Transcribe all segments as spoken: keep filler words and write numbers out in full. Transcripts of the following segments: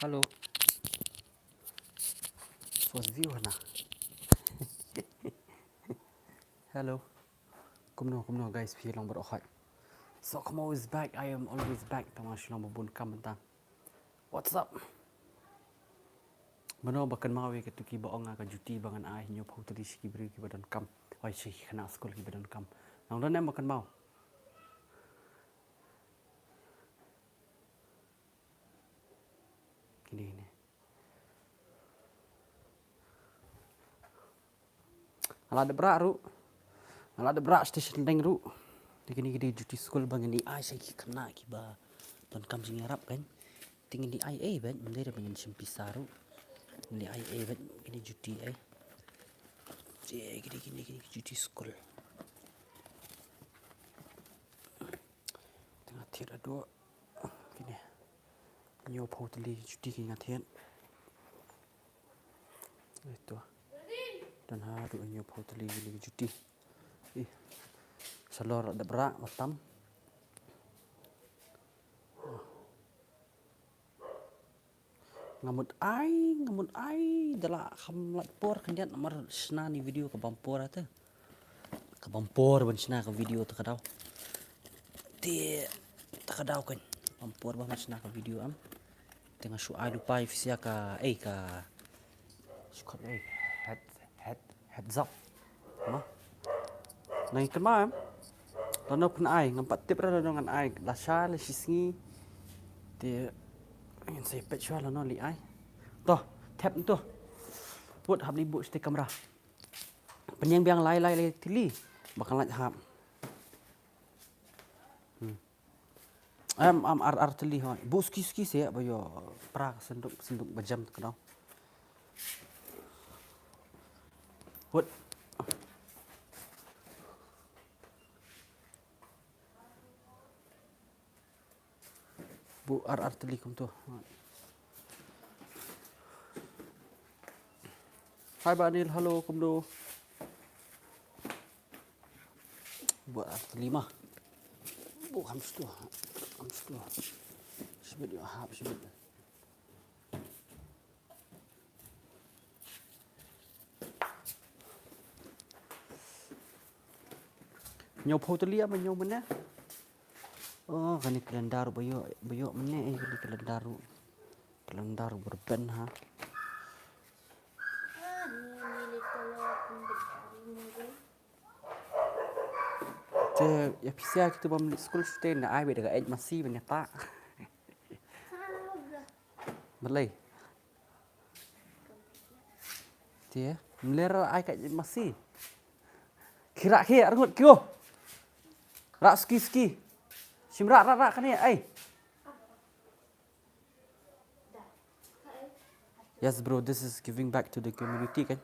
Hello. First view hana. Hello. Kumno, kumno guys, phi long baroh hoi. Sohkhmaw is back, I am always back. Tang nga shu long ba bun kam mynta. What's up? Mano ba kynmaw ïa kito kiba ong nga ka juti ba ngan ai hynñiewphew tylli sha ki briew kiba donkam. Oi, sha ki khynnah skul kiba donkam. Nang don em ba kynmaw? Kine, kine. Nga la dep rah ruh. Nga la dep rah station deng ruh. Te kine ki dei juti skul ba ngin ïa ai sha ki khynnah kiba donkam jingïarap kan. Te ngin ïa ai ei bad, ym dei ba ngin shim pisa ruh. Ngin ïa ai ei bad, kine juti ei. Te kine, kine, kine juti skul. Te nga thied haduh kine. Hynñiewphew tylli juti ki nga thied. Ito. Don haduh hynñiewphew tylli ki juti. Ih. Shalor la dep rah ba tam. Nga mut ai, nga mut ai, da la kham lait por khyndiat namar shna ni video ka bam por ate. Ka bam por ban shna ka video ta ka daw. Te ta ka daw kan bam por ban shna ka video am. Te nga shu ai lypa ïa phi sha ka, eh, ka, shu khot, eh, head, head, heads up. Ma. Nang ïa kynmaw em. Lano phin ai, ngam pat tip ruh lano ngan ai. La sha la shi sngi. Te ngin sa ïa peit shuwa lano lei ai. To, thep to. Put hap lei buh sha kamra. Pynïeng biang lai lai lai tylli ba kan lait hap. Hmm. Em, em, ar, ar tylli hoi. Buh suki suki seh ba ïoh pra ka synduk, synduk ba jem ka daw. Wut. Buh ar, ar tylli kumto. Hai Bah Anil, hello, kumno? Buh ar tylli ma. Buh kham shuh, kham shuh. Shibit ïoh hap shibit. Hynñiewphew tylli ïa ma hynñiew mynne. Oh, kane calendar ba ïoh, ba ïoh mynne, eh, kane calendar. Calendar ba rben ha. Te ïa phi sha kito bym leit skul shuh te, nga ai beit da ka eit masi ban ïa tah. Balei? Te, mler ai ka masi. Ki rah ki, arngut ki, oh. Rah ski, ski. Shim rah, rah, rah kane, ai. Yes, bro, this is giving back to the community, kan?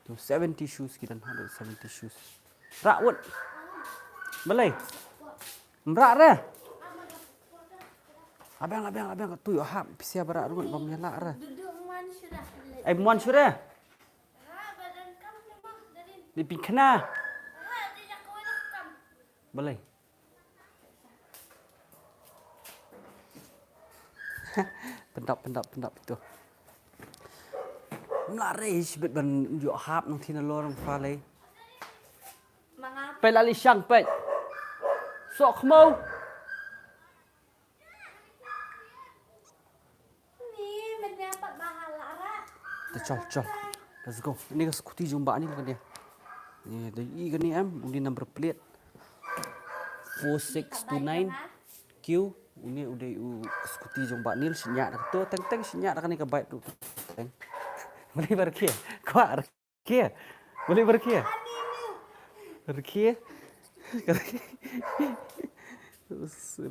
To seventy shoes, ki don haduh seventy shoes. Rah wut. Balei? Mrah re. Abang, abang, abang, tu ïoh hap, pisa ba rah ruh, bam ïa lah re. Ai, mon shuh re. Di pynkhana. Balei? Pyndap, pyndap, pyndap ito. Mla rei shibit ban ïoh hap nang thina lor nang pale. Peit la li shang peit. Sok mo. Te chal, chal. Let's go. Ini ka scooty jong ba ni ka ni. Ni da i ka ni em, uni number plate four six two nine Q. Uni udah u scooty jong ba ni sinya da to teng teng sinya da ni ka bike tu. Teng. Mali bar kia. Kwa. Rkhie. Boleh berkhie? Rkhie.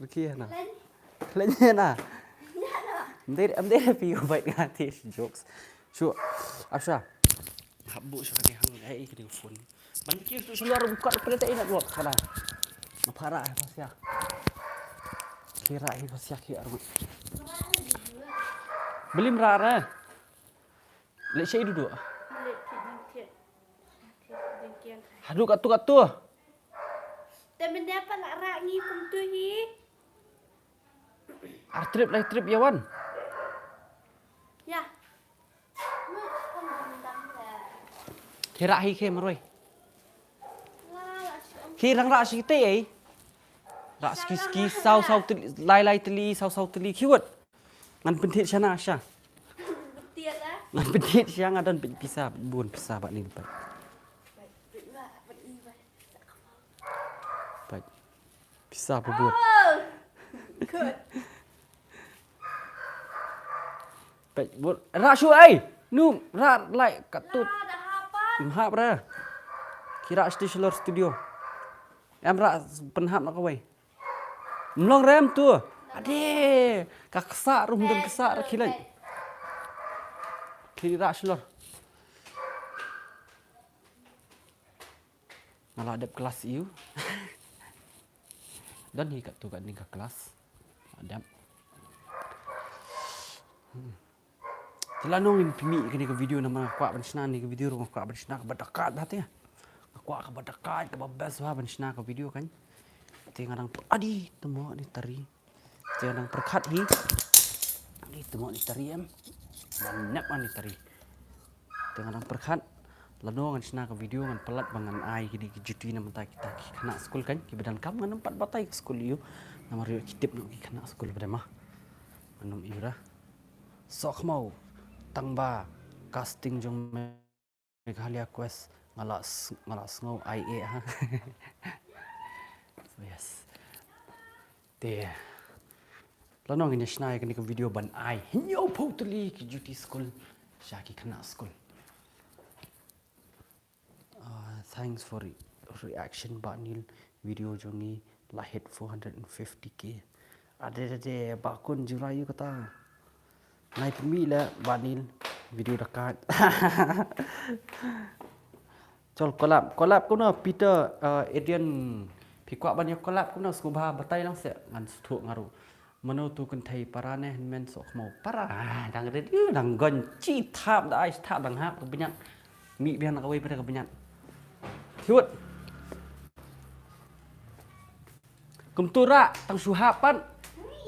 Rkhie na. Lenya na. Mdei mdei pi bait ngati jokes. Shu. Asha. Habu shu kani hang ai kani phone. Ban ki tu shu luar buka pele tai nak buat kana. Mapara pasia. Kira hi pasia ki arut. Belim rara. Leit sha i duh duh. Haduh katto katto. Te mynta pat la rah ngi kumto hi. Ar trip lai trip ïa wan. Ki rah hi ki marwei. Ki rang rah shi te ei. Rah ski ski saw saw teli, lai lai teli, saw saw teli, ki wut. Ngan pynthied shana sha. Ngan pynthied sha, nga don pisa, bun pisa ba ni pat. Pat. Pisa ba bun. Peit, bun. Rah shu ei. Nu, rah lai katut. Mhap ra. Ki rah sti shalor studio. Em rah pynhap na kawei. Mlong rem tu. Ade. Ka ksa rum dun ksa ra khilai. Ki rah shalor. Nga la dep kelas iu. Don hi katto katne ka kelas. La dep. Hmm. Te lano ngin pynmih kane ka video namar nga kwah ban shna ne ka video ruh nga kwah ban shna kaba dakhat bha te. Nga kwah kaba dakhat kaba best bha ban shna ka video kan. Te nga dang adi temo ni tari. Te nga dang pyrkhat hi. Adi temo ni tari em. Ban nep ni tari. Te nga dang pyrkhat lano ngan shna ka video ngan pynlait ba ngan ai kine ki juti na mynta kita ki khynnah skul kan kiba donkam ngan ym pat batai ka skul ïu namar ïoh ki tip noh ki khynnah skul ba dei ma ngan ym ïu ra. Sohkhmaw tang ba casting jong Meghalaya Quest nga la s- nga la sngew ai eh ha. Yes. Te lano ngin ïa shna ïa kane ka video ban ai hynñiewphew tylli ki juti skul sha ki khynnah skul. Ah, thanks for re- reaction Bah Nil, video jong ngi la hit four hundred and fifty K. Ade ade ade Bah Kun jingrai ïa kata. Nai pynmih la Bah Nil video dakhat. Chol collab, collab kumno Peter, uh, Adrian, phi kwah ban ïa collab kumno sngewbha batai lang seh ngan sngewthuh nga ruh. Mano tu kynthei para ne hynmen Sohkhmaw para dang rit ïu dang gon chi thap da ai thap dang hap ka bniat. Mih biang na kawei pada ka bniat. Thiut. Kumtu ra tang shu hap pat.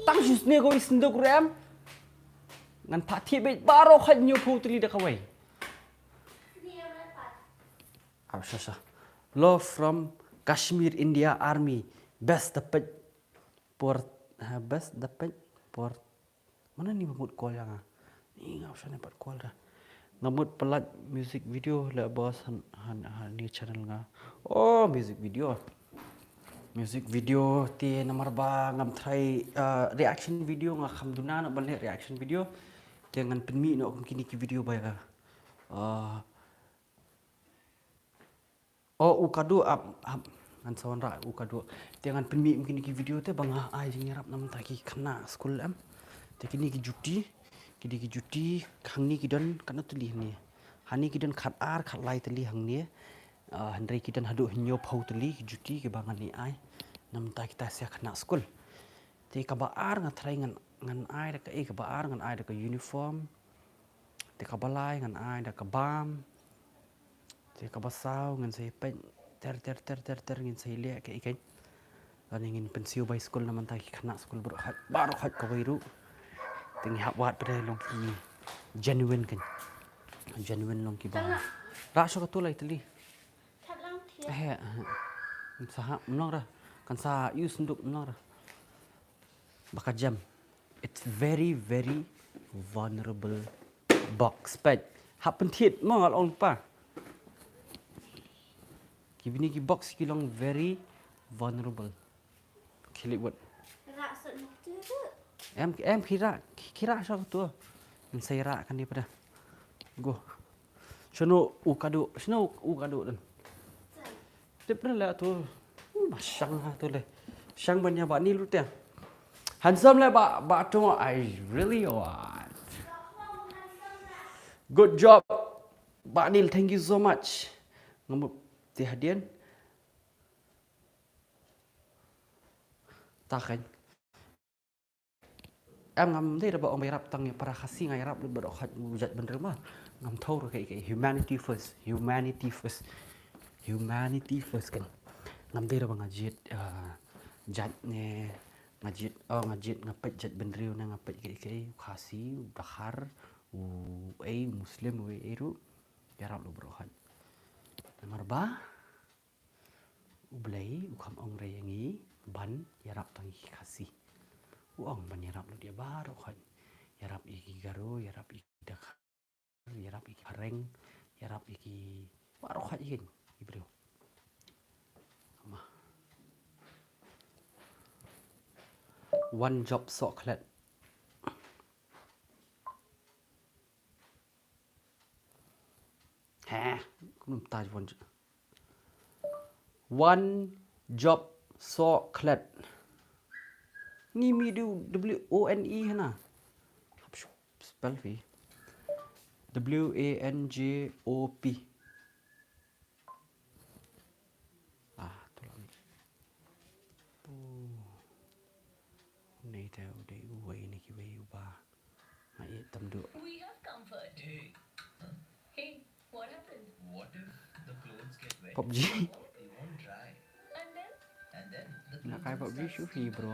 Tang shu sne ko i senduk rem. Ngan pha thied beit baroh khat hynñiewphew tylli da kawei. Aw sha sha. Love from Kashmir India Army. Best da peit. Por ha best da peit por. Mano ni ba mut call ïa nga. Ni nga sha ne pat call da. Nga mut pynlait music video la boss han han han ni channel nga. Oh music video. Music video te namar ba ngam try uh, reaction video nga kham duna na ban leh reaction video. Te ngan pynmih noh kum kine ki video ba ïa. Uh, Oh u kadu ap ap ngan sa wanrah u kadu. Te ngan pynmih kum kine ki video te ba nga ai jingïarap na mynta ki khynnah skul em. Te kine ki juti, kine ki juti hangne ki don katno tylli hangne. Hangne ki don khat ar khat lai tylli hangne. Ah, hynrei ki don haduh hynñiewphew tylli ki juti kiba ngan ïa ai na mynta kita sa khynnah skul. Te kaba ar nga try ngan ngan ai da ka eh kaba ar ngan ai da ka uniform. Te kaba lai ngan ai da ka bam. Te kaba saw ngan sa ïa peit ter ter ter ter ter ngin sa ïa leh ka i kan. Lane ngin pynsiew bai skul na mynta ki khynnah skul baroh khat baroh khat kawei ruh. Te ngi hap wad pyrthei long ki genuine kan. Genuine long ki ba. Rah sha katu lai tylli. He he. Sa ha mlong ra. Kan sa use nduk mlong ra. Ba ka jem. It's very very vulnerable box peit. Hap pynthied mo ngal ong pa. Ki bini ki box ki long very vulnerable. Khilip wet. Em em khira khira sha tu. Ngan sa ïa rah kane pada. Go. Shano u kadu, shano u kadu dan. Tip na le tu. Ba shang ha tu le. Shang ban ïa ba ni lu te. Handsome le ba ba tu I really want. Good job. Ba Nil, thank you so much. Ngam te hadien. Ta kan. Em ngam dei da ba ong ba ïarap tang ïa para Khasi nga ïarap lut ba dohkhat u jait bynriew ma. Ngam thaw ruh kaei kaei humanity first, humanity first. Humanity first kan. Ngam dei da ba nga jied ah, jait ne nga jied oh nga jied nga peit jait bynriew ne nga peit kaei kaei u Khasi, u Dkhar, u ei Muslim u ei ruh, ïarap lut baroh khoit. Namar ba U Blei u kham ong re ïa ngi ban ïarap tang ïa ki Khasi. U ong ban ïarap lut ïa baroh khoit. Ïarap ïa ki Garo, ïarap ïa ki Dkhar, ïarap ïa ki Phareng, ïarap ïa ki baroh khoit ïa ki briew. Ma. One job soh klet. Heh, kumno mynta one job. One job soh klet. Ngi mi du W O N E hana. Hap shu spell phi. W A N J O P. Ah, tu lah ni. Oh. Nei te u dei uwei na kiwei uba nga ïeit tam duh. We have Comfort. Hey. Hey, what happened? What if the clothes get wet? PUBG. They won't dry. And then? And then the clothes will start stinking. Nga kai PUBG shuh hi, bro.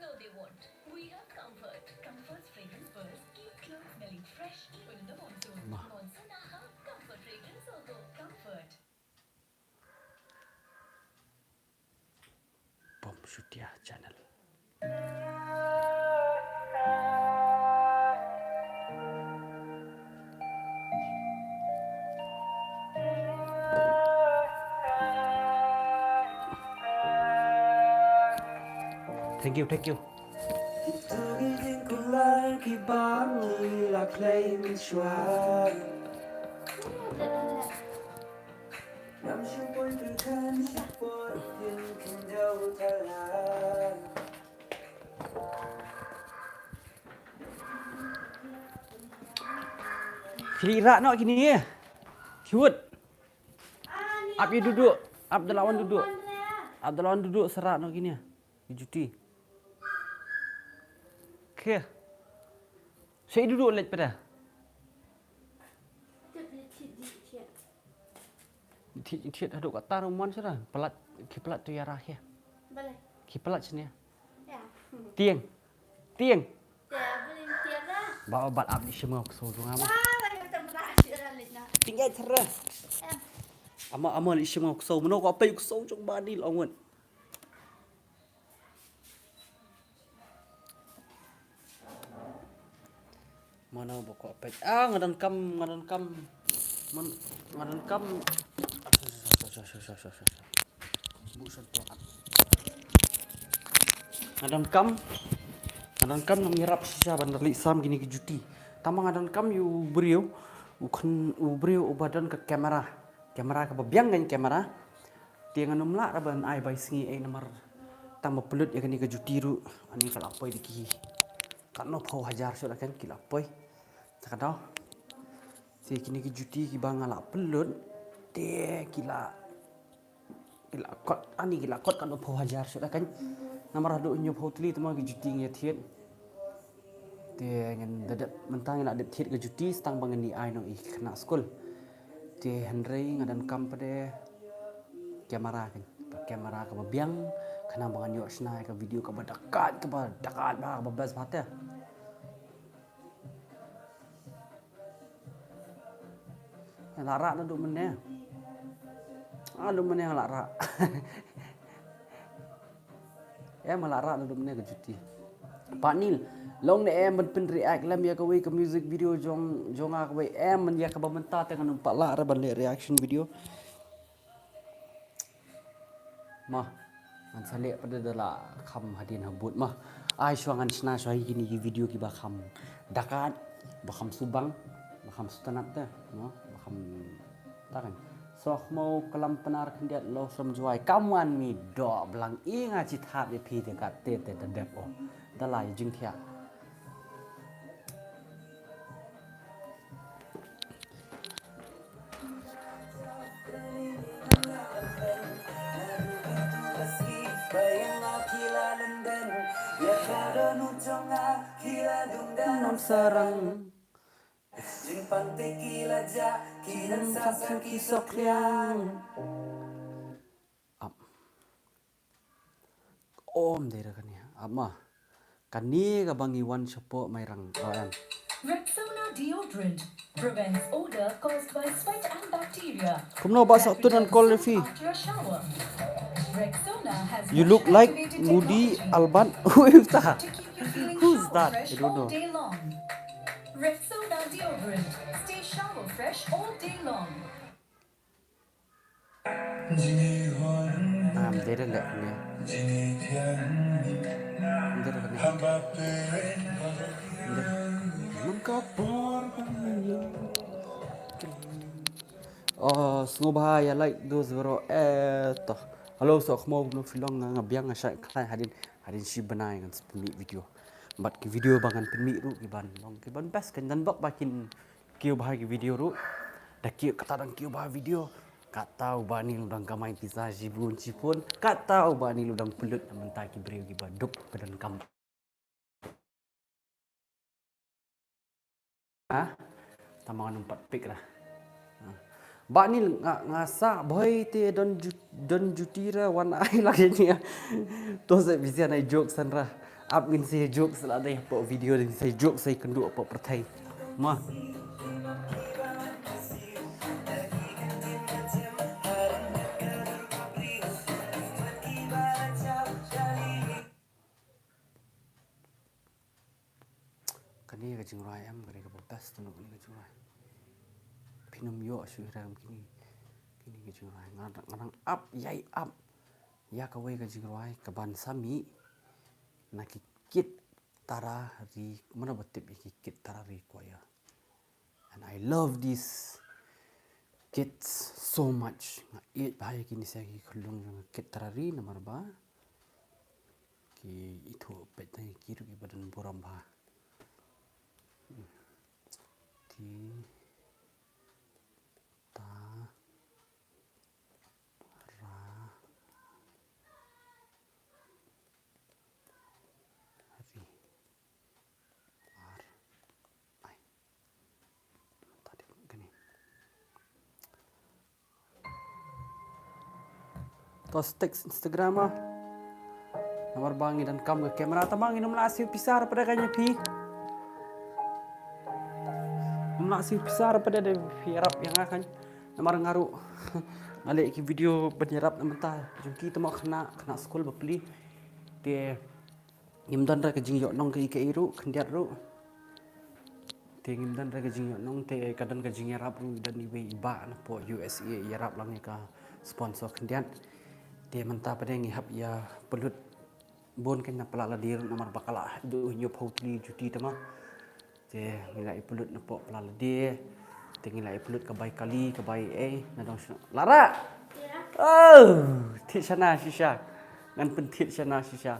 No, they won't. We have Comfort. Comfort's fragrance burst keep clothes smelling fresh even in the monsoon. Mah. Monsoon aha, Comfort fragrance hogo. Comfort. Bom Shutia Channel. Thank you, thank you. Khie rah noh kine. Khie wut. Ap ïa duh duh. Ap da la wan duh duh. Ap da la wan duh duh sa rah noh kine. Ki juti. Khie. Sa ïa duh duh leit pat da. Thied thied haduh katta ruh mon shuh da. Palat, khie palat tu ïa rah khie. Balei? Khie palat shane. Ïa. Tieng. Tieng. Te balei tieng da? Ba, ba, ap leit shim nga u ksew jong nga ma. Ah, ba, ïa, tam rah shi rah leit na. Tieng ïa tara. Em. Ama, ama leit shim nga u ksew. Mano ko pei u ksew jong ba ni long wan. Mano ba kwah peit. Ah, nga donkam, nga donkam. Man, nga donkam. Nga donkam. Nga donkam nang ïarap shisha ban da leit sam kine ki juti. Tangba nga donkam ïa u briew, u khun, u briew uba don ka kamera. Kamera kaba biang, kan kamera. Te ngan ym lah ruh ban ai bai sngi ei namar tang ba pynlut ïa kane ka juti ruh. Ani ka la poi da ki katno phew hajar shuh la kan ki la poi. Te ka daw. Te kine ki juti kiba nga la pynlut te ki la, ki la kot, ani ki la kot katno phew hajar shuh la kan. Namar haduh hynñiew phew tylli te ma ki juti ngi thied. Te ngan da dep mynta ngi la dep thied ka juti, sa tang ba ngan ïa ai noh ïa ki khynnah skul. Te hynrei nga donkam pat de kamera kan, kamera kaba biang, khnang ba ngan ïoh shna ïa ka video kaba dakait, kaba dakait bha, kaba best bha te. Nga la rah naduh mynne. Naduh mynne nga la rah. Em, nga la rah naduh mynne ka juti. Pak Nil, long ne em ban pyn react lem ïa kawei ka music video jong, jong nga kawei, em, ïa kaba mynta te ngan ym pat lah ruh ban leh reaction video. Ma, ngan sa leh pat da la kham hadien habud ma. Ai shuwa ngan shna shuwa ïa kine ki video kiba kham dakait, ba kham subang, ba kham sutnat te, no, ba kham ta kan. Soh mo klam Pnar khyndiat lo srom Jowai. Kam wan mi doh blang i nga chi thap ïa phi te kat te te da dep o. Da la ïa jingkhiah. Sarang. Jingpang te ki la jah, ki dang sah sah ki sohkliang. Ap. Om dei ra kane. Ap ma. Kane kaba ngi wan shapoh Mairang. O em. Rexona Deodorant prevents odor caused by sweat and bacteria. Kumno ba sa tun an call Rafi? After a shower. Rexona has You look like Moody Albert. Who is that? Who's that? I don't know. Rexona deodorant. Stay shower fresh all day long. Am dere le ne. Dere le ne. Dere. Nang ka por. Oh, sngewbha ïa like those bro. Eh, to. Hello, so khmo no filong nga biang nga shai khlai hadien hadien shi bnai ngan sa pynmih video. Bad ki video ba ngan pynmih ruh ki ban long ki ban best kan dan bok ba kin kiew bha ki video ruh. Da kiew kata dang kiew bha video. Kata u Bani u dang kamai pisa shibun shipun. Kata u Bani u dang pynlut na mynta ki briew ki ba duk ka dang kam. Ha? Tama nang pat pik lah. Ha. Bani nga nga sa boy te don ju- don jutira wan ai lagi ni. To se bisi anai joke sanra. Ap ngin se joke sala dei po video ngin se joke se kendu po perthai. Ma. Kane ka jingrwai em kane ka best tu kane ka jingrwai. Phin ym ïoh shuh ïa kine kine ka jingrwai nga dang nga dang ap ïai ap. Ïa kawei ka jingrwai ka ban sa mih na ki kit tara ri mano ba tip ïa ki kit tara ri kwaya. And I love these kids so much. Nga ïeit bha ïa kine sa ki khyllung jong nga kit tara ri namar ba ki ithuh peit tang ki ruh ki ba don burom bha. Ti ta ra ri ar ai. Ta dei kane. To text Instagram ah. Namar ba ngi donkam ka camera tama ngi nym lah siew pisa ruh pat da ka ïa phi. Nym lah siew pisa ruh pat da phi ïarap ïa nga kan. Namar nga ruh nga leh ki video ban ïarap na mynta jong ki tama khynnah khynnah skul bapli. Te ngim don re ka jingïohnong kaei kaei ruh khyndiat ruh. Te ngim don re ka jingïohnong te ka don ka jingïarap ruh don iwei i bah na pdeng U S A ïarap lang ïa ka sponsor khyndiat. Te mynta pat ngi hap ïa pynlut bun kan na pla lade ruh namar ba ka la duh hynñiew phew tylli juti tama. Te ngi la ïa pynlut na pdeng pla lade. Te ngi la ïa pynlut ka bai kali ka bai ei na dong shna. Lara. Oh, thied shana shisha. Ngan pynthied shana shisha.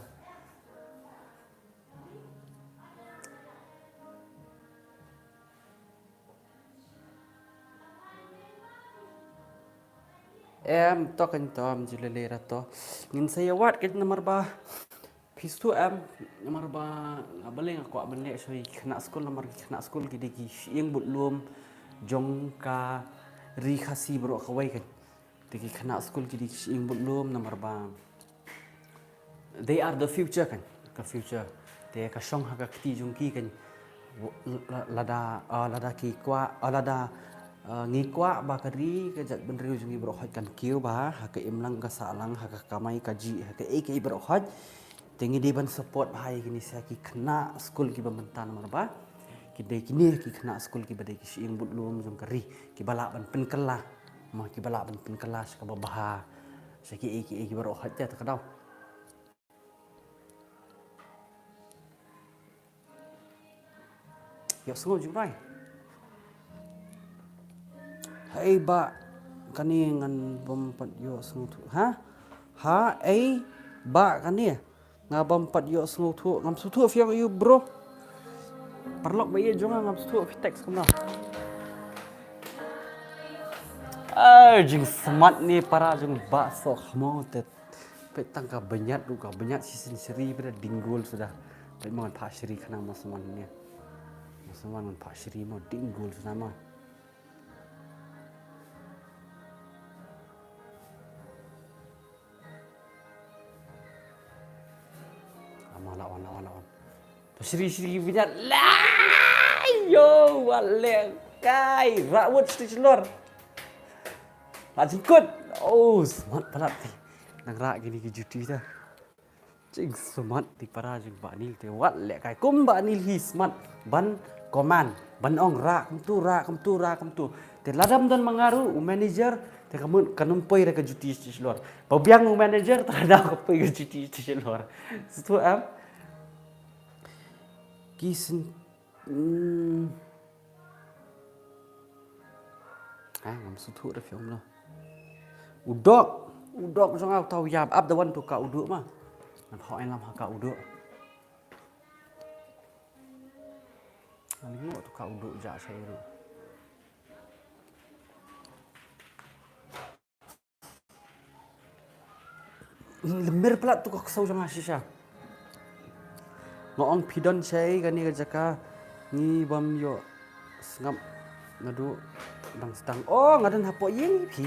Em to kan to am jilele ra to. Ngin sa ïa wad kan namar ba phi sngewthuh em namar ba nga balei nga kwah ban leh shuwa ïa ki khynnah skul namar ki khynnah skul ki dei ki shyieng budlum jong ka ri Khasi baroh kawei kan. Te ki khynnah skul ki dei ki shyieng budlum namar ba they are the future kan, ka future. Te ka shong ha ka kti jong ki kan, lada ah, lada ki kwah ah, lada ah, ngi kwah ba ka ri ka jaitbynriew jong ngi baroh hoi kan kiew bha ha ka imlang ka sahlang ha ka kamai kajih ha kaei kaei baroh hoi. Te ngi dei ban support bha ïa kine sa ki khynnah skul kiba mynta namar ba ki dei kine ki khynnah skul kiba dei ki shyieng budlum jong ka ri kiba lah ban pynkylla. Ma kiba lah ban pynkylla sha kaba bha sha kiei kiei kiba baroh hoi te ta ka daw. Ïohsngew jingrwai. Hei bah kane ngan bym pat ïohsngew thuh ha. Ha ei bah kane nga bym pat ïohsngew thuh ngam sngewthuh phi ong ïa u bro. Paralok ba ïeit jong nga ngam sngewthuh phi text kumno. Ai jingsmat ne para jong bah soh mo te. Peit tang ka bniat ruh ka bniat shisien shri ba da dinggul suda. Peit mo ngan phah shri khnang mo sman ne. Mo sman ngan phah shri mo dinggul suda mo. Ama la on la on la on. To shri shri bniat lai. Yo, wat leh kai, rah wut stage lor. Rah jingkut. Oh, smat palat ti. Nang rah kini ki juti ta. Jing smat ti para jing Bah Nil te, wat leh kai. Kum Bah Nil hi smat ban command, ban ong rah kumtu, rah kumtu, rah kumtu. Te lada ym don ma nga ruh u manager, te ka mut kan ym poi re ka juti stage lor. Ba biang u manager, te ka daw ka poi ka juti stage lor. Sngewthuh em? Ki syn Hmm. Ah, ngam sngewthuh da phi ong no. U dok, u dok jong nga u tau ïap, ap da wan tu ka u duk ma. Ngan hok ïalam ha ka u duk. Ngan ïoh tu ka u duk ja sha i ruh. Lymmer palat tu ka ksew jong nga shisha. Nga ong phi don shai kane ka jaka ngi bym ïoh sngap naduh dang sdang. Oh, nga don hapoh ïing phi.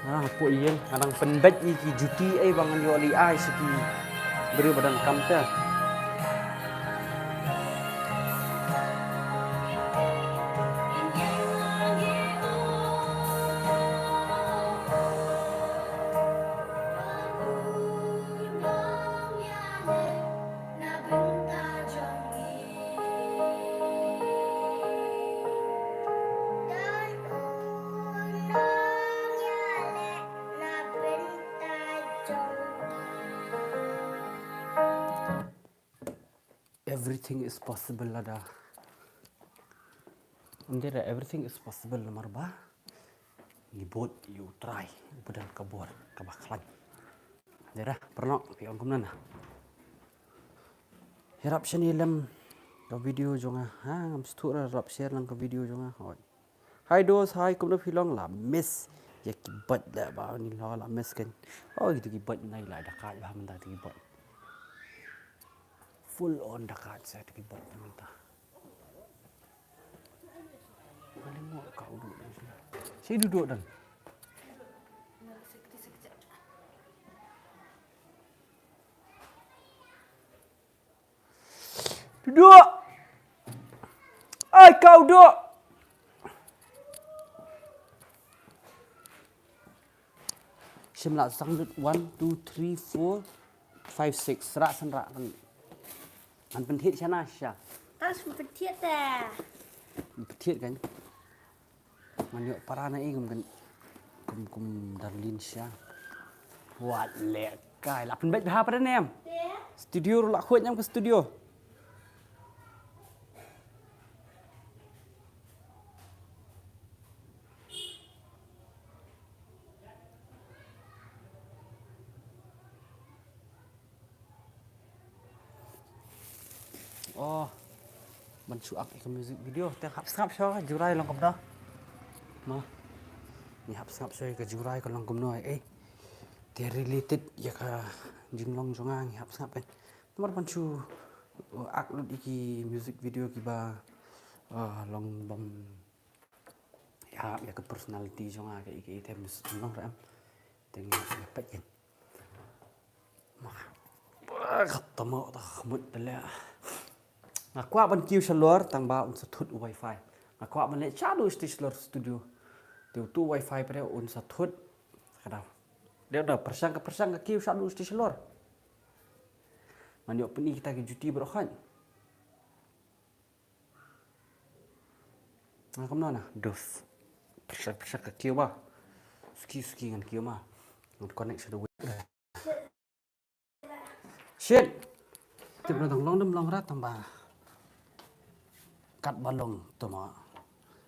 Nga dang hapoh ïing, nga dang pynbeit ïa ki juti ei ba ngan ïoh leh ai sha ki briew ba don kam te. Everything is possible lada. Ym dei re, everything is possible namar ba ngi bud ïa U Trai uba don ka bor kaba khlaiñ. Ym dei re, paralok, phi ong kumno na? Ïarap shane lem ka video jong nga. Ha, ngam sngewthuh re, ïarap share lang ka video jong nga. Hoi. Hi dos, hi, kumno phi long? La miss ïa ki bot da ba ni lo, la miss kan. Oh, kito ki bot na la da ka ba mynta kito ki bot. Full on da ka sa kito ki bot na mynta. Mali mo ka u duk. Shi duduk dan. Duduk. Ai, kau duduk. Shim la sang lut, one, two, three, four, five, six. Sra san ra kan. An pynthied shana sha. Tas pynthied ta. Pynthied kan. Ngan ïoh para na i kum kan, kum, kum Darlin sha. Wat leh kai, la pynbeit bha para nem. Studio ruh la khuid nyam ka studio. Oh, ban shu ak ïa ka music video. Te hap sngap shuwa ka Jurai long kumno. Ma. Ngi hap sngap shuwa ka Jurai ka long kumno eh. Te related ïa ka jinglong jong nga ngi hap sngap eh. Namar ban shu, uh, ak lut ïa ki music video kiba, uh, long bam ïa, ïa ka personality jong nga ka i, ka i te mis long ra em. Te ngi ïa peit ïa. Ma. Ka tamo ta khmut ta le. Nga kwah ban kiew shalor tang ba un sa thut u wifi. Nga kwah ban leh shaduh stage shalor studio. Te utu u wifi pre un sa thut. Ka dau. Dei da pyrshang ka pyrshang ka kiew shaduh stage shalor. Ngan ïoh pyni kita ki juti baroh khan. Nga kumno na, dos. Pyrshah, pyrshah ka kiew ba. Suki, suki ngan kiew ma. Ngan connect sha the web. Shit. Tip na dang long dam long ra tang ba. Kat ba long tama.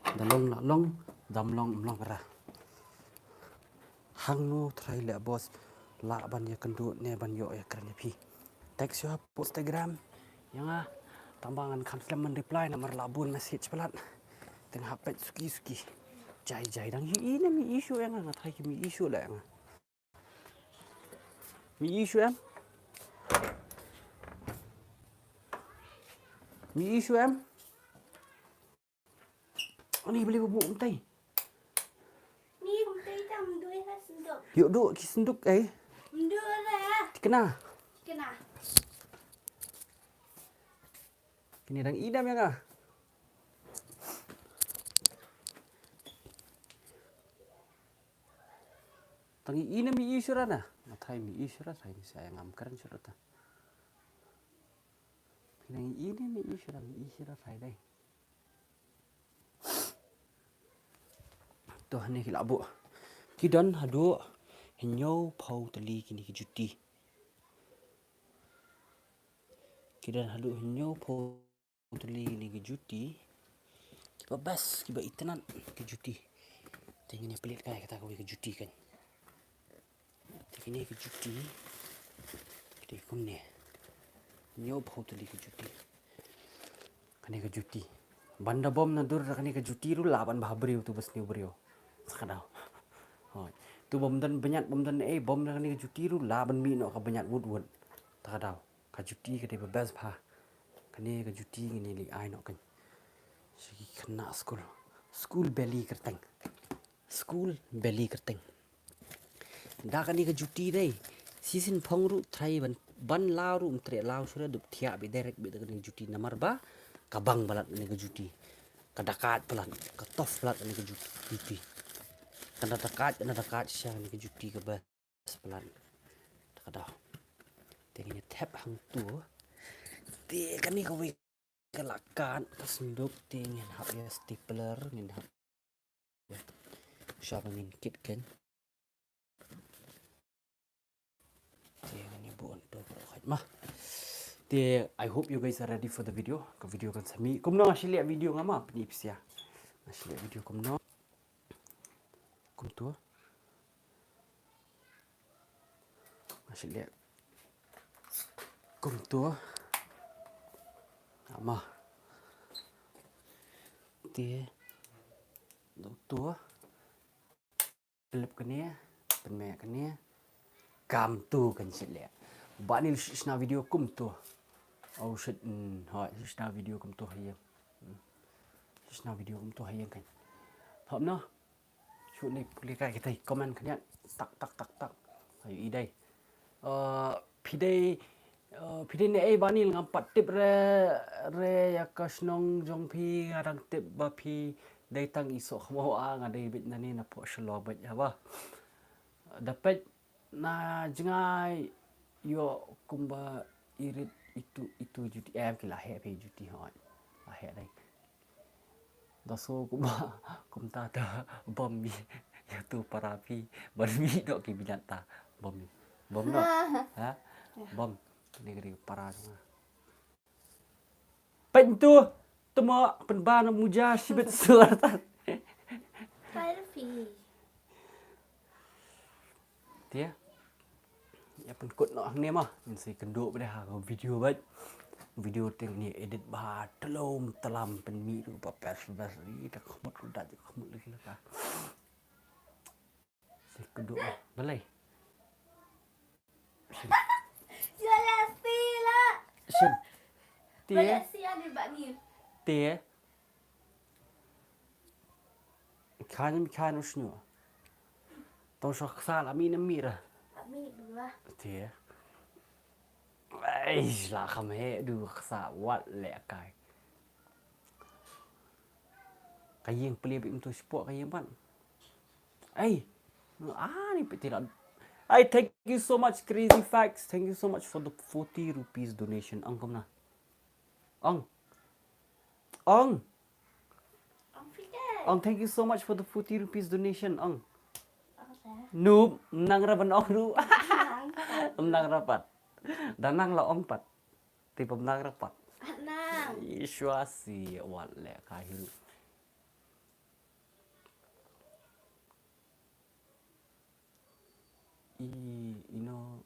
Da long la long, dam long, long ra. Hangno trai leh boss, lah ban ïakynduh ne ban ïoh ïakren ïa phi. Text ïa ha Instagram ïa nga, tang ba ngan kham slem ban reply namar la bun message palat. Te nga hap peit suki suki. Jai jai dang hi i ne mi issue ïa nga, nga trai ki mi issue leh ïa nga. Mi issue em? Mi issue em? Ani beli bubuk umtai. Ni umtai tam doi ha sendok. Yuk duk ki senduk eh. Mendura. Tikena. Tikena. Kini dang idam ïa nga. Ngi ine mi i shura na. Nga trai mi i shura, trai mi sa ngam kren shura ta. Ngi ine mi i shura, mi i shura trai dai. To, hangne ki la buh. Ki don haduh hynñiew phew tylli kine ki juti. Ki don haduh hynñiew phew tylli kine ki juti. Kiba best, kiba itynnad ki juti. Te ngin ïa peit kai kata kawei ka juti kan. Te kine ki juti. Te kumne. Hynñiew phew tylli ki juti. Kane ka juti. Ban da bom nadur da kane ka juti ruh lah ban bha briew tu ba sniew briew. Sa ka daw. Hooid. Tu bym don bniat, bym don ei, bom da kane ka juti ruh lah ban mih noh ka bniat wut wut. Sa ka daw. Ka juti ka dei ba best bha. Kane ka juti ngin ïa leit ai noh kan. Sha ki khynnah skul. Skul beli kyrteng. Skul beli kyrteng. Da kane ka juti dei. Shisien phong ruh trai ban, ban law ruh ym treh law shuh, dep thiah beit direct beit da kane ka juti namar ba ka bang palat kane ka juti. Ka da kait palat, ka tough palat kane ka juti. Ka da kait, ka da kait sha kane ka juti kaba palat. Ka da. Te ngin ïa thep hangto. Te kane kawei ka la kat ka synduk, te ngin hap ïa stapler, ngin hap. Sha ba ngin kit kan. Te ngin ïa buh hangto baroh khoit ma. Te I hope you guys are ready for the video. Ka video kan sa mih. Kumno nga shu leh video nga ma, pyni pisa. Nga shu leh video kumno. Kumto. Nga shu leh kumto. Ama. Te. Doktor. Lep kane. Pynmeh kane. Kumto kan shu leh. Ba ni shu shna video kumto. Oh shit. Hmm, hooid, shu shna video kumto ha ïing. Hmm. Shu shna video kumto ha ïing kan. Hap na. Shu ne pule ka kita comment khyndiat. Tak, tak, tak, tak. Ayo i dei. Eh, phi dei, eh, phi dei ne ei Banil, ngam pat tip re, re ïa ka shnong jong phi, nga dang tip ba phi dei tang i Sohkhmaw, ah, nga dei beit nane na pok Shillong beit haba. Da peit na jngai ïoh kumba i rit itu, itu juti, em, ki la heh phi juti hooid. La heh dei. Da so kumba kumta ta bom ïa tu para phi ban mih noh ki bniat ta bom. Bom noh. Ha? Bom. Ni ka dei para jong nga. Pyntu temo pynban muja shibit suar ta. Para phi. Te ïa pynkut noh hangne ma, ngin sa ïakynduh bad ha ka video bad. Video te ngin edit bha, tlom tlam pynmih ruh ba best best ri, da khmut ruh da khmut lagi la ka. Sa ïakynduh noh. Balei? Shin. Ïa la si la. Shin. Te. Ba la si ani ba ni. Te. Khan mi khan us nyo. Tong shok ksa la mi na mi ra. Ami dua. Te. Ai, la kham he du ksa wat le kai. Ka ïing plie bik mtu sport ka ïing ban. Ai. Ah, ni peti la. Ai, thank you so much, Crazy Facts. Thank you so much for the forty rupees donation. Ang kumna. Ang. Ang. Ang Fidel. Ang, thank you so much for the forty rupees donation. Ang. Ang sa. Noob, nang ra ban ong ru. Nang. Nang ra pat. Da nang la ong pat. Te pom nang ra pat. Nang. Ishwa si wat le ka hiru. I, you know,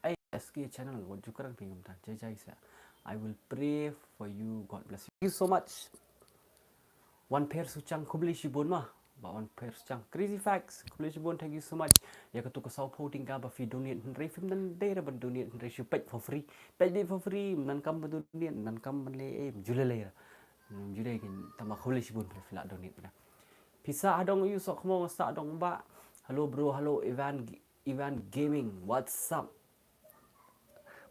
ai, S K channel, wat ju kren phi kumta, jai jai sa. I will pray for you, God bless you. Thank you so much. Wan Pher Suchang, khublei shibun ma. Ba Wan Pher Suchang. Crazy Facts, khublei shibun, thank you so much. Ïa katu ka saw phew tyngka ba phi donate hynrei phim dang dei ra ban donate hynrei shu peit for free. Peit beit for free, ym donkam ban donate, ym donkam ban leh, eh, ym ju leh leh ra. Ym ju dei kin tama khublei shibun phi la donate ra. Phi sah ha dong ïu Sohkhmaw, nga sah dong ba. Hello bro, hello Ivan, Ivan Gaming, what's up?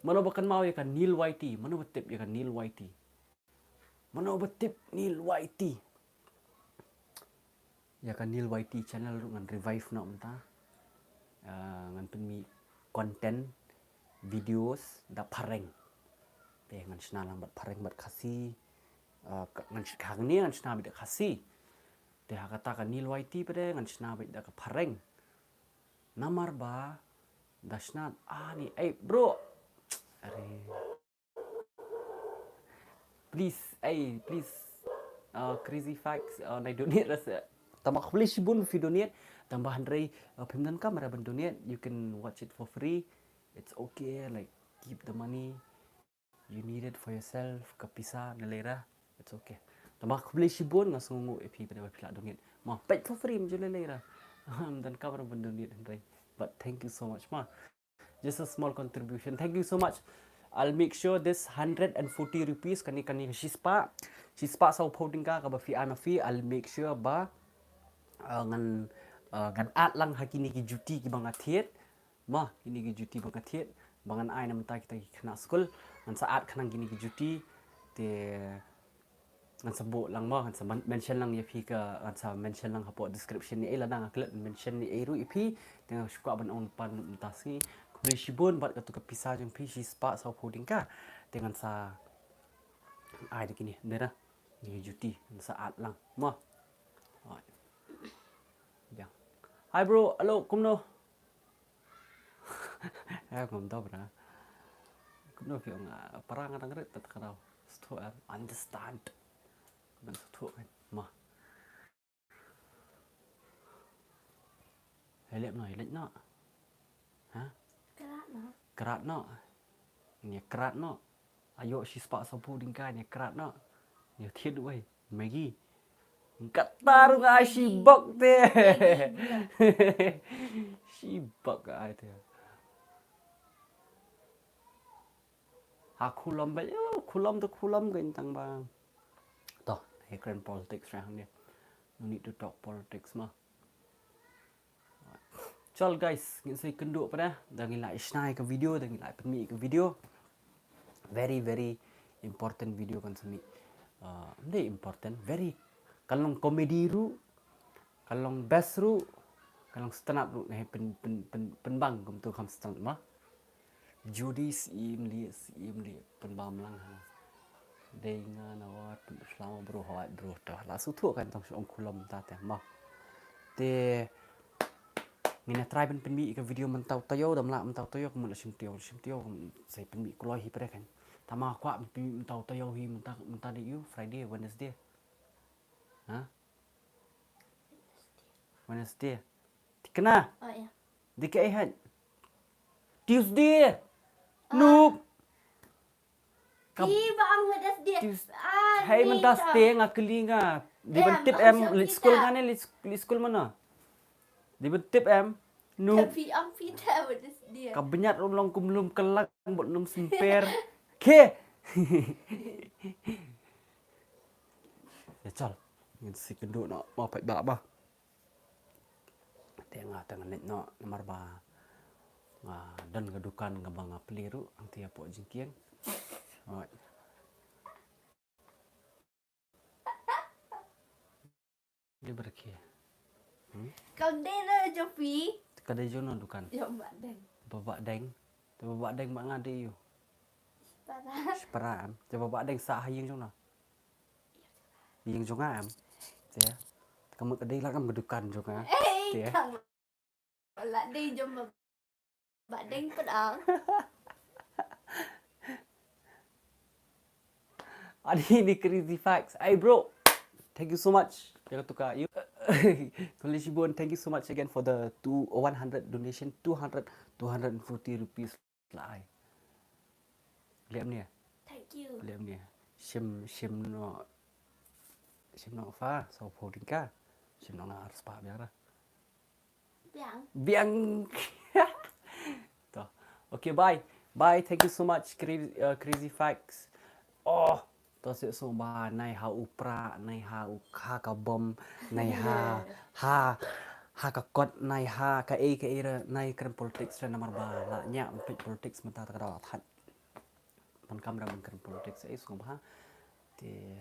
Mano ba kynmaw ïa ka Neil Y T, mano ba tip ïa ka Neil Y T? Mano ba tip Neil Y T? Ïa ka Neil Y T channel ruh ngan revive noh mynta. Ah, ngan pynmih content videos da phareng. Te ngan shna lang bad phareng bad Khasi. Ah, ka, ngan sh-, hangne ngan shna beit da Khasi. Te ha kata ka Neil Y T pat de ngan shna beit da ka phareng. Namar ba da shna ani, eh, bro. Are. Please, eh, please. Uh, Crazy Facts, uh, nai donate rasa. Tang ba khublei shibun phi donate. Tang ba hynrei, uh, phim donkam ruh ban donate. You can watch it for free. It's okay. Like, keep the money. You need it for yourself. Ka pisa na lera. It's okay. Tang ba khublei shibun, nga sngewnguh ïa phi pat de ba phi la donate. Ma, peit for free, mynjur lera. Phim donkam ruh ban donate hynrei. But thank you so much, ma. Just a small contribution. Thank you so much. I'll make sure this hundred and forty rupees, kane, kane shispah, shispah sawphew tyngka kaba phi ai ma phi, I'll make sure ba, uh, ngan, uh, ngan add lang ha kine ki juti kiba nga thied. Ma, kine ki juti ba nga thied ba ngan ai na bynta kita ki khynnah skul. Ngan sa add khnang kine ki juti. Te ngan sa buh lang mo, ngan sa men-, mention lang ïa phi ka, ngan sa mention lang hapoh description ne ei, lada nga klet mention ne ei ruh ïa phi, te nga shu kwah ban ong pan mynta sngi. Khublei shibun bad katu ka pisa jong phi shispah sawphew tyngka. Te ngan sa ai da kine, dei na, ni juti, ngan sa add lang mo. Alright. Ïa. Hi bro, hello, kumno? Eh, ngam dap ra. Kumno phi ong, ah, para nga dang rit tat kadaw. Stho, eh, understand. Kumno stho kan. Ma. Helep no, helep no. Ha? Krat no. Krat no. Ni krat no. Ayo shispah sawphew tyngka ni krat no. Ni thied wei. Maggi. Kata ruh nga shibok te. Shibok ai te. Ha khulom ba, yo, khulom te khulom ka intang ba. To, he kren politics ra hangne. No need to talk politics ma. Chal guys, ngin sa ïakynduh pat de, da ngin lah shna ïa ka video, da ngin lah pynmih ïa ka video. Very, very important video kan sa mih. Uh, very important, very, kan long comedy ruh, kan long best ruh, kan long stand up ruh, ne pyn, pyn, pyn, pynbang kumtu kham stand up ma. Jodi sim li, sim li, pynbam lang ha. Dei nga na wat, shlama bro, hawat bro, ta la suthu kan tang ong khulom ta te ma. Te ngin ïa try ban pynmih ka video mynta taïew, dam lah mynta taïew, kumno shim taïew, shim taïew, sa pynmih kloi hi pre kan. Tama kwah pynmih mynta taïew hi mynta, mynta dei ïu, Friday, Wednesday. Ha? Wednesday. Tikna. Oh, ïa. Dei kaei haj? Tuesday. Noob. Ka- Ki ba ang Wednesday. Tues-, ah, hai ni mynta ta. Stay nga kylli nga. Dei ban tip em, leit skul nga ne, leit sk-, leit skul mano? Dei ban tip em. Noob. Tapi ang pita Wednesday. Ka bniat rum long kum lum kelang bad lum symper. Ke. Ïa chal. Ngin sa ïakynduh noh ma paidbah ba. Te nga te nga leit noh namar ba nga don ka dukan kaba nga plie ruh hangtei hapoh jingkieng. Hooid. Dei ba rkhie. Hmm? Kam dei na jong phi. Ka dei jong no dukan. Jong Bah Deng. Bah Deng. Te Bah Deng ba nga dei ïu. Shipara. Shipara em. Te Bah Deng sah ha ïing jong no. Ïing jong nga em. Te. Ka mut ka dei la kam ka dukan jong nga. Eh, te. Kam la dei jong Bah Deng pat ang. Ani ni Crazy Facts. Hey bro, thank you so much. Jangan tukar you. Khublei shibun, thank you so much again for the two, one hundred donation, two hundred, two hundred and forty rupees la ai. Liam ni. Thank you. Liam ni. Shim, shim no. Shim no fa, so folding ka. Shim no nga harus pa biar. Biang. Biang. To. Okay, bye. Bye. Thank you so much, Crazy, uh, Crazy Facts. Oh, to se so ba nai ha u pra, nai ha u kha ka bom, nai ha, ha, ha ka kot, nai ha ka ei ka ei ra, nai kren politics ra namar ba la nya peit politics mynta ta ka daw that. Pan kam ra ban kren politics ei so ba. Te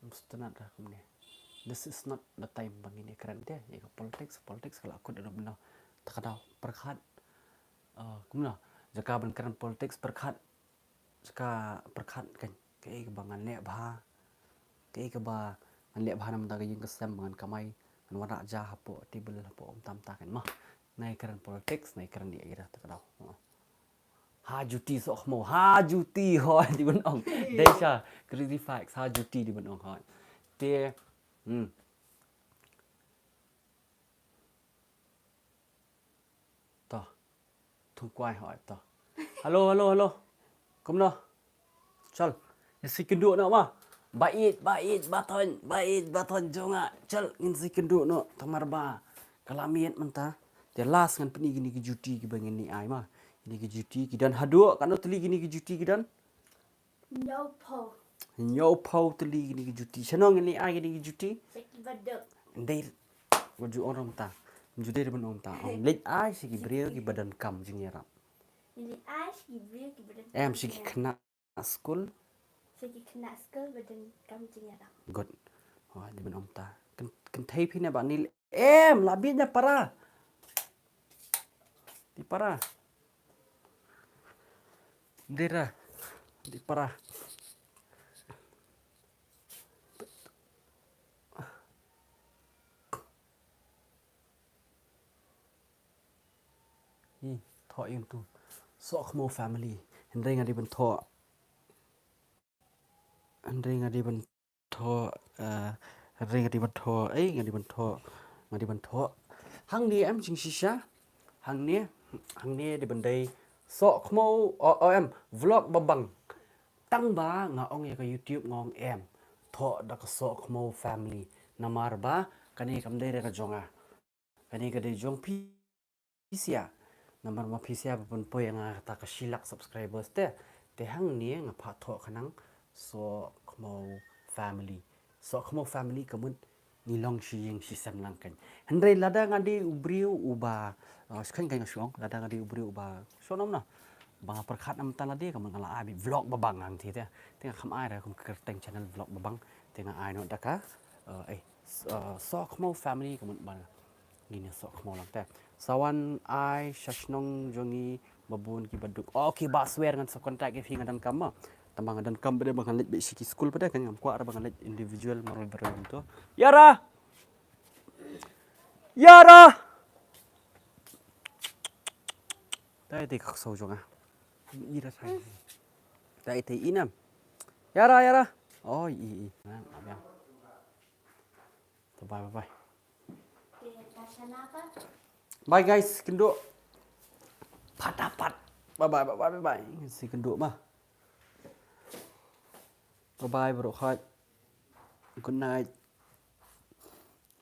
mustnat ra kumne. This is not the time ba ngin ïa kren te ïa ka politics. Politics ka la kut ïa u bnai. Ta ka daw pyrkhat. Uh, kumno? Jaka ban kren politics pyrkhat. Jaka pyrkhat kan. Kaei kaba ngan leh bha. Kaei kaba ngan leh bha na mynta ka ïing ka sem ba ngan kamai. Ngan wanrah ja hapoh table hapoh um tam ta kan. Mah. Nai kren politics, nai kren ïa ira ta ka daw. Ha juti soh khmo, ha juti ho di ban ong. Dei sha, crazy facts, ha juti di ban ong ho. Te, hmm. To. Thung kwai ho to. Hello, hello, hello. Kumno? Chal. Ngin sa ïakynduh noh ma. Bait, bait, ba thon, bait, ba thon jong nga. Chal, ngin sa ïakynduh noh. Tamar ba ka la miet mynta. Te last ngan pyni kine ki juti kiba ngin ïa ai ma. Kine ki juti ki don haduh katno tylli kine ki juti ki don? Hynñiewphew. Hynñiewphew tylli kine ki juti. Shano ngin ïa ai kine ki juti? Sha kiba duk. Ndei. Wat ju ong rum ta. Ju dei ban ong ta. Ong leit ai sha ki briew kiba donkam jingïarap. Leit ai sha ki briew kiba donkam. Em, sha ki khynnah skul. Sha ki khynnah skul ba donkam jingïarap. Good. Wa, dei ban ong ta. Kyn-, kynthei phi ne Bah Nil. Em, la bit na para. Di para. Dira. Di para. Hi, thoh ïa utu. Soh khmo family. Hynrei nga dei ban thoh. Hynrei nga dei ban thoh, eh, hynrei nga dei ban thoh, eh, nga dei ban thoh, nga dei ban thoh. Hangne em jingshisha, hangne, hangne dei ban dei soh khmo, o, o em, vlog babang. Tang ba nga ong ïa ka YouTube nga ong em. Thoh da ka soh khmo family. Namar ba, kane kam dei re ka jong nga. Kane ka dei jong phi sia. Namar ma phi sia ba pynpoi ïa nga kata ka shi lak subscribers te. Te hangne nga phah thoh khnang soh khmo family. Soh khmo family ka mut ngi long shi ïing shi sem lang kan. Hynrei lada nga dei u briew uba, uh, skhan kan nga shong, lada nga dei u briew uba shong nam na. Ba nga pyrkhat nam ta lade ka mut nga la ai beit vlog babang hangtei te. Te nga kham ai re kum kyrteng channel vlog babang. Te nga ai noh da ka, uh, eh, s-, eh, soh khmo family ka mut ba ngin ïa soh khmo lang te. Sa wan ai sha shnong jong ngi ba bun kiba duk. Oh, kiba swer ngan sa contact ïa phi nga donkam ma. Tang ba nga donkam bad ba ngan leit beit sha ki skul bad kan ngam kwah re ba ngan leit individual marwei marwei kumto. Yara! Yara! Tai te ka ksaw jong nga. Ira sai. Tai te inam. Yara, yara. Oh, i, i. Nah, nah, nah. Bye, bye, bye. Bye, guys, kynduh. Patapat. Bye, bye, bye, bye, bye, bye. Si kynduh ma. Bye, bye, bro. Hi. Good night.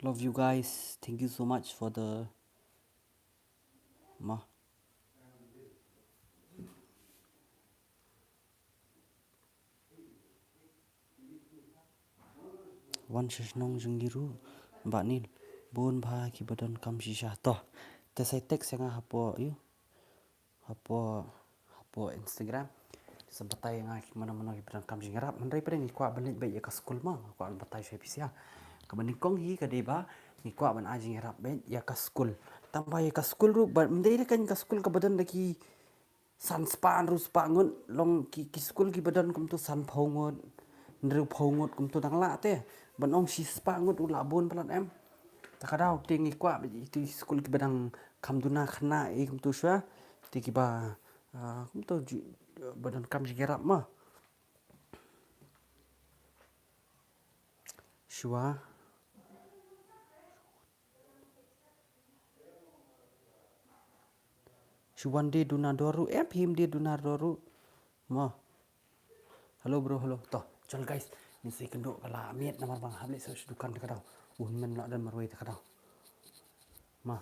Love you guys. Thank you so much for the ma. Wan sha shnong jong ngi ruh, Bah Nil. Bun bha kiba donkam shisha. To, te sa text ïa nga hapoh, ïu. Hapoh, hapoh Instagram. Sa batai ïa nga ki mano mano kiba donkam jingïarap. Hynrei pat ngi kwah ban leit beit ïa ka skul ma, nga kwah ban batai sha phi sia. Kaba nyngkong hi ka dei ba ngi kwah ban ai jingïarap beit ïa ka skul. Tang ba ïa ka skul ruh ba, ym dei re ka skul kaba don da ki san spah hynriew spah ngut, long ki, ki skul kiba don kumto sanphew ngut, hynriewphew ngut kumto dang lah te. Ban ong shispah ngut u lah bun palat em. Ta ka daw te ngi kwah ba ïa ki skul kiba dang kham duna khynnah ïa kumto shuwa. Te kiba, ah, kumto ju, ba donkam jingïarap ma. Shuwa. Shu wan de duna dor ruh, em phim de duna dor ruh. Mo. Hello bro, hello. To, chal guys. Ngin sa ïakynduh ka la miet namar ba nga hap leit sha dukan te ka daw. Un men la don marwei te ka daw. Ma.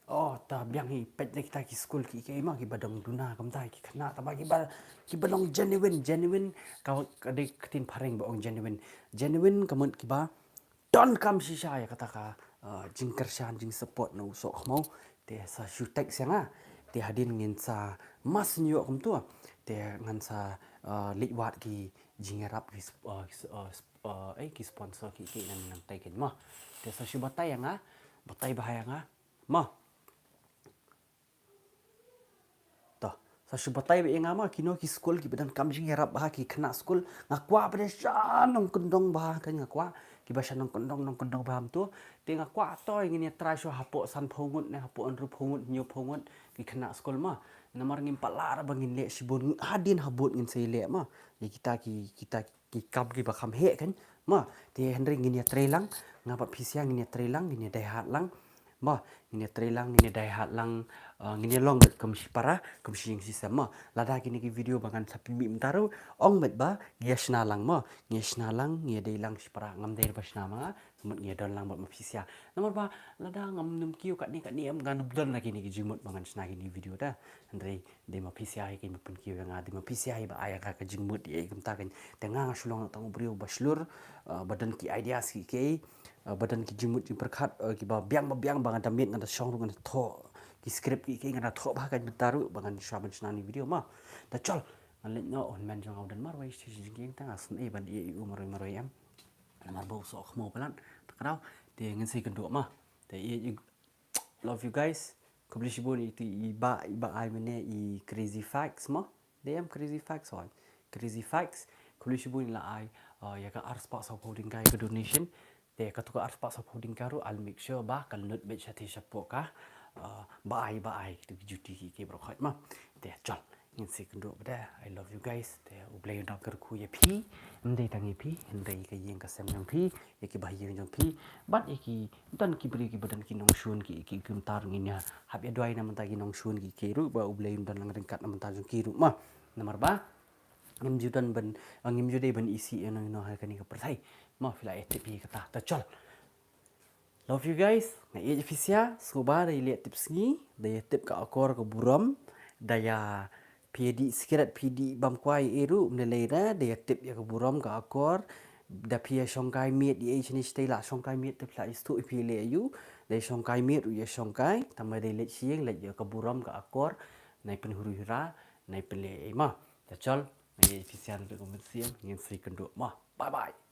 Oh, ta biang hi peit na kita ki skul ki, ki ma kiba dang duna kumta ki khynnah, tang ba kiba, kiba long genuine, genuine ka, ka dei ka ktien phareng ba ong genuine. Genuine ka mut kiba donkam shisha ïa kata ka, uh, jingkyrshan, jingsupport na u Sohkhmaw. Te sa shu text ïa nga. Te hadien ngin sa mas nyo kumto. Te ngan sa, uh, leit wad ki jingïarap ki sp-, uh, ki s-, uh, sp-, uh, eh, ki sponsor ki, ki nang nang tai ken mo. Te sa shu batai ïa nga, batai bha ïa nga. Mo. To, sa shu batai bha ïa nga mo, kino ki skul kiba donkam jingïarap bha, ki khynnah skul. Nga kwah ba dei sha nongkyndong bha, kan nga kwah kiba sha nongkyndong, nongkyndong bha kumto. Te nga kwah to ngin ïa try shuh hapoh sanphew ngut ne hapoh hynriewphew ngut, hynñiewphew ngut ki khynnah skul mo. Namar ngim pat lah ba ngin leh shibun, hadien habud ngin sa ïaleh mo. Ïa kita ki, kita ki kam kiba kham heh kan. Mo, te hynrei ngin ïa trei lang, nga bad phi sha ngin ïa trei lang, ngin ïa dei hard lang. Mo, ngin ïa trei lang, ngin ïa dei hard lang, uh, ngin ïa long beit kum shipara, kum shi ïing shi sem mo. Lada kine ki video ba ngan sa pynmih mynta ruh, ong beit ba ngi ïa shna lang mo, ngi ïa shna lang, ngi ïa dei lang shipara, ngam dei ba shna ma nga, mut ngi ïa don lang bad ma phi sha. Namar ba lada ngam nym kiew katne katne em, ngan ym don la kine ki jingmut ba ngan shna kine ki video te. Hynrei dei ma phi sha hi kiba pynkiew ïa nga, dei ma phi sha hi ba ai ïa nga ka jingmut ïa kumta kan. Te nga nga shu long tang u briew ba shlur, uh, ba don ki ideas ki ki, uh, ba don ki jingmut jingpyrkhat, uh, kiba biang ba biang ba nga da miet, nga da shong ruh, nga da thoh ki script ki ki, nga da thoh bha kan mynta ruh ba ngan shu ban shna kine ki video mo. Te chol, ngan leit noh, u hynmen jong nga u don marwei sha jingkieng, te nga sngew ban ïeh ïa u marwei marwei em. Namar ba u soh khmaw palat, te kynmaw, te ngin sa ïakynduh mo. Te ïeit, love you guys. Khublei shibun ïa iti i ba, i ba ai mynne i Crazy Facts mo. Dei em Crazy Facts oi. Crazy Facts. Khublei shibun i la ai, uh, ïa ka arspah sawphew tyngka ïa ka donation. Te kato ka arspah sawphew tyngka ruh I'll make sure ba kan lut beit shathie shapoh ka, uh, ba ai, ba ai kito ki juti ki ki baroh khoit mo. Te chol. Ngin sa ïakynduh pat de. I love you guys. Te U Blei un nang kyrkhu ïa phi. Ym dei tang ïa phi, hynrei ïa ka ïing ka sem jong phi, ïa ki bahaïing jong phi. Bad ïa ki don ki briew kiba don ki nongshun ki, ki kumta ruh ngin ïa hap ïa duwai na bynta ki nongshun ki ki ruh ba U Blei un don lang ryngkat na bynta jong ki ruh mo. Namar ba ngim ju don ban, ngim ju dei ban isih ïano ïano ha kane ka pyrthei. Mo, phi la ïa tip ïa kata. Te chol. Love you guys. Nga ïeit ïa phi sha, sngewbha da ïa leit tip sngi, da ïa tip ka akor ka burom, da ïa phi ïa dih sikret, phi ïa dih bam kwai ei ruh, ym lei lei da, da ïa tip ïa ka burom ka akor, da phi ïa shongkai miet ïa ei shane shatei la shongkai miet te phi la ïa stuh ïa phi leh ïa u, da ïa shongkai miet ruh ïa shongkai, tang ba da ïa leit sha ïing leit ïa ka burom ka akor, nai pynhuri hura, nai pynleh ei mo. Te chol, nga ïeit ïa phi sha, ngin sa ïakynduh mo. Bye bye.